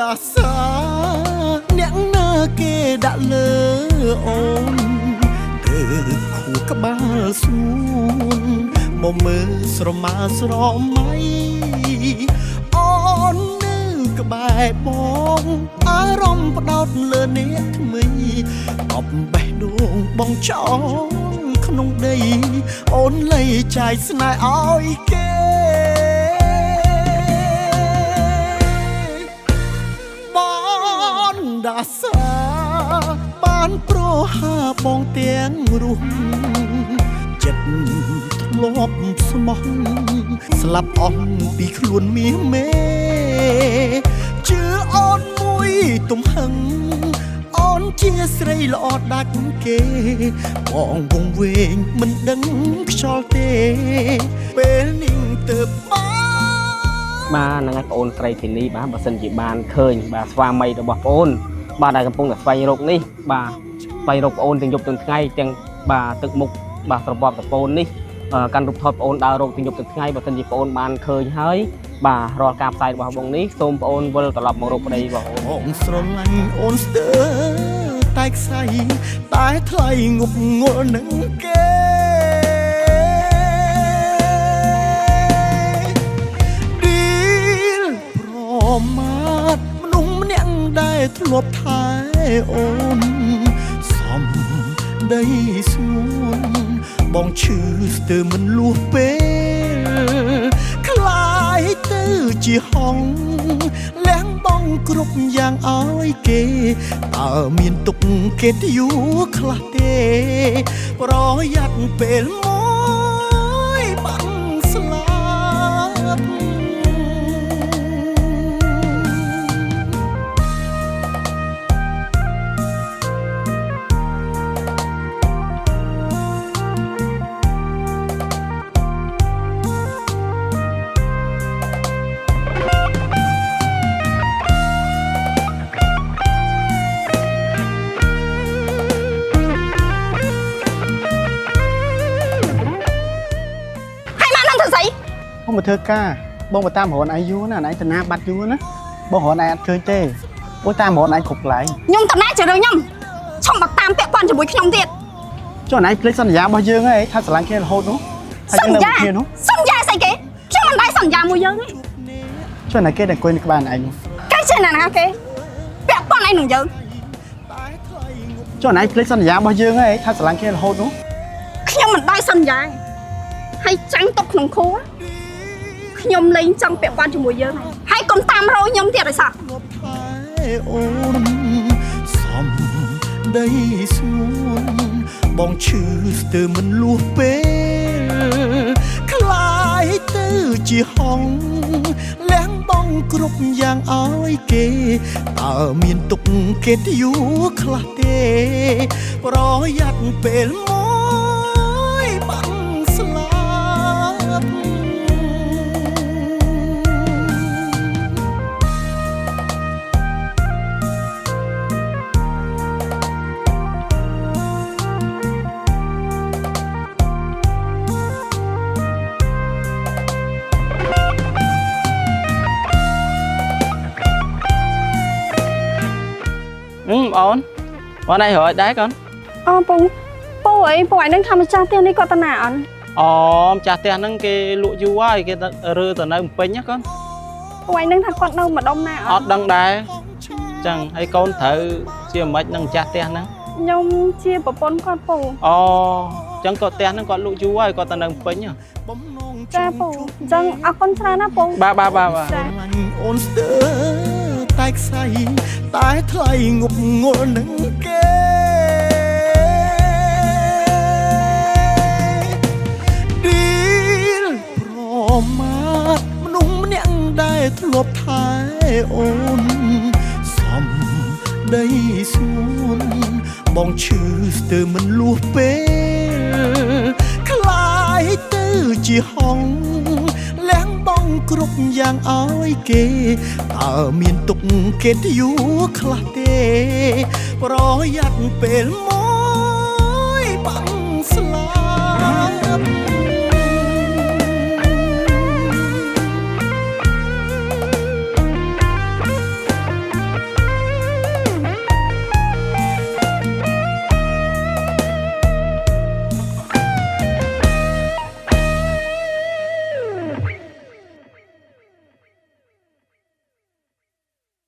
ដាសាអ្នកណាគេដាក់លើអូនទៅខួក្បាលសួនមកមើលស្រមាស្រមៃអូននៅក្បែរបងអារម្មណ៍ផ្ដោតលើអ្នកថ្មីកប់បេះដូងបងចងក្នុងដីអូនលៃចាយស្នេហ៍ឲ្យគេបងដាសាបានប្រហាបងទាំងរស់ចិត្តធ្លាប់ស្មោះស្លាប់អស់ពីខ្លួនមាសមេជឿអូនមួយទំហឹងអូនជាស្រីល្អដាច់គេបងវងវែងមិនដឹងខ្យល់ទេពេលនេះទៅបាទហ្នឹងហើយបងអូនស្រីធីនីបាទបើសិនជាបានឃើញបាទស្វាមីរបស់បងអូនបាទដែលកំពុងតែស្វែងរកនេះបាទស្វែងរកបងអូនទាំងយប់ទាំងថ្ងៃទាំងបាទទឹកមុខបាទស្របប់តពូននេះកាន់រូបថតបងអូនដើររកទាំងយប់ទាំងថ្ងៃបើសិនជាបងអូនបានឃើញហើយបាទរាល់ការផ្សាយរបស់បងនេះសូមបងអូនវិលត្រឡប់មករកប្តីរបស់អូនបងស្រឡាញ់អូនស្ទើរតែខ្សែតែថ្លៃងប់ងល់នឹងគេឌីលប្រមាទមនុស្សម្នាក់ដែលធ្លាប់ថែអូនសំដីស្ងួនបងឈឺស្ទើរមិនលួសពេលខ្លាយទៅជាហងលះបង់គ្រប់យ៉ាងឲ្យគេតើមានទុកគេយូរខ្លះទេប្រយ័ត្នពេលមួយបាំងស្លាប់មកធ្វើការបងមកតាមរនឯងយូរណាស់ឯងតាណាបាត់យូរណាបងរនឯងអត់ឃើញទេអូយតាមរនឯងគ្រប់កន្លែងខ្ញុំតាណាជារឿងខ្ញុំឆុងមកតាមពាក់ព័ន្ធជាមួយខ្ញុំទៀតចុះឯងភ្លេចសន្យារបស់យើងហីថាស្រឡាញ់គ្នារហូតនោះសន្យាសន្យាស្អីគេខ្ញុំមិនដែរសន្យាមួយយើងទេចុះឯងគេដែលអង្គុយនៅក្បែរឯងនោះគេជាណាគេពាក់ព័ន្ធឯងនឹងយើងចុះឯងភ្លេចសន្យារបស់យើងហីថាស្រឡាញ់គ្នារហូតនោះខ្ញុំមិនដែរសន្យាហើយចាំងទុកក្នុងខួរខ្ញុំលែងចង់ពាក់ព័ន្ធជាមួយយើងហើយកុំតាមរយខ្ញុំទៀតឲ្យសោះអូនសំដីស្ងួនបងឈឺស្ទើរមិនលួសពេលខ្លាយទៅជាហងលះបង់គ្រប់យ៉ាងឲ្យគេតើមានទុកគេយូរខ្លះទេប្រយ័ត្នពេលមួយបាំងស្លាប់ អូនបងឯងរយដែរកូនអូពូពូអីពូឯងនឹងថាម្ចាស់ផ្ទះនេះគាត់តាណាអត់អូម្ចាស់ផ្ទះហ្នឹងគេលក់យូរហើយគេរើទៅនៅភ្នំពេញណាកូនពូឯងនឹងថាគាត់នៅម្ដុំណាអត់អត់ដឹងដែរចឹងហើយកូនត្រូវជាមិននឹងម្ចាស់ផ្ទះហ្នឹងខ្ញុំជាប្រពន្ធគាត់ពូអូចឹងគាត់ផ្ទះហ្នឹងគាត់លក់យូរហើយគាត់ទៅនៅភ្នំពេញចាពូអញ្ចឹងអរគុណច្រើនណាពូបាទបាទបាទអូនស្ទើរតែខ្សែតែថ្លៃងប់ងល់នឹងគេឌីលប្រមាទមនុស្សម្នាក់ដែលធ្លាប់ថែអូនសំដីស្ងួនបងឈឺស្ទើរមិនលួសពេលខ្លាយទៅជាហងលះបង់គ្រប់យ៉ាងឲ្យគេតើមានទុកគេយូរខ្លះទេប្រយ័ត្នពេលម